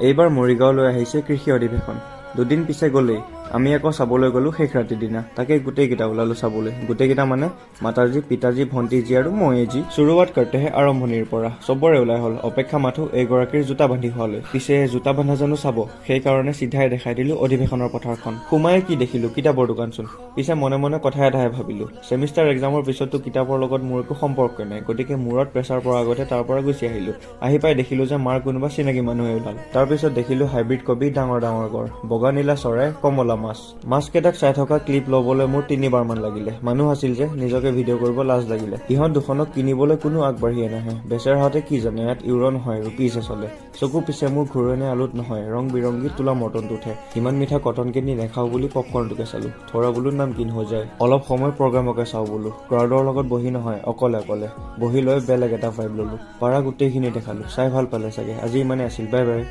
এইবাৰ মৰিগাঁৱলৈ আহিছে কৃষি অধিৱেশন। দুদিন পিছে গ'লেই। আমি আকৌ চাবলৈ গ'লো শেষ ৰাতিৰ দিনা। তাকে গোটেইকেইটা ওলালো চাবলৈ। গোটেইকেইটা মানে মাতাজী, পিতাজী, ভণ্টিজী আৰু ময়েজি। शुरुआत करते हैं আৰম্ভণিৰ পৰা। চবৰে ওলাই হ'ল, অপেক্ষা মাথো এইগৰাকীৰ জোতা বান্ধি হোৱালৈ। পিছে জোতা বান্ধা জানো চাব? সেইকাৰণে চিধাই দেখাই দিলো অধিৱেশনৰ পথাৰখন। সোমায়ে কি দেখিলো? কিতাপৰ দোকানচোন। পিছে মনে মনে কথা এটাহে ভাবিলো, ছেমিষ্টাৰ এক্সামৰ পিছততো কিতাপৰ লগত মোৰ একো সম্পৰ্কই নাই। গতিকে মূৰত প্ৰেছাৰ পৰাৰ আগতে তাৰ পৰা গুচি আহিলো। আহি পাই দেখিলো যে মাৰ কোনোবা চিনাকি মানুহে ওলাল। তাৰপিছত দেখিলো হাইব্ৰিড কবি, ডাঙৰ ডাঙৰ গড়, বগা নীলা চৰাই, কমলা মাছ। মাছকেইটাক চাই থকা ক্লিপ ল'বলৈ মোৰ তিনিবাৰমান লাগিলে। মানুহ আছিল যে নিজকে ভিডিঅ' কৰিব লাজ লাগিলে। ইহঁত দুখনক কিনিবলৈ কোনো আগবাঢ়িয়ে নাহে। বেচেৰাহঁতে কি জানে, ইয়াত ইউৰ' নহয়, ৰুপিজহে চলে। চকু পিছে মোৰ ঘূৰণীয়া আলুত নহয়, ৰং বিৰংগী তোলা মৰ্টনটোতহে। ইমান মিঠা কটন কেণ্ডি নাখাওঁ বুলি পপকৰ্ণটোকে চালো। थोड़ा বোলো नमकीन हो जाए। অলপ সময় প্ৰগ্ৰামকে চাওঁ বোলো। ক্ৰাউডৰ লগত বহি নহয়, অকলে অকলে বহি লৈ বেলেগ এটা ভাইব ললো। পাৰা গোটেইখিনি দেখালো। চাই ভাল পালে চাগে। আজি ইমানে আছিল, বাই বাই।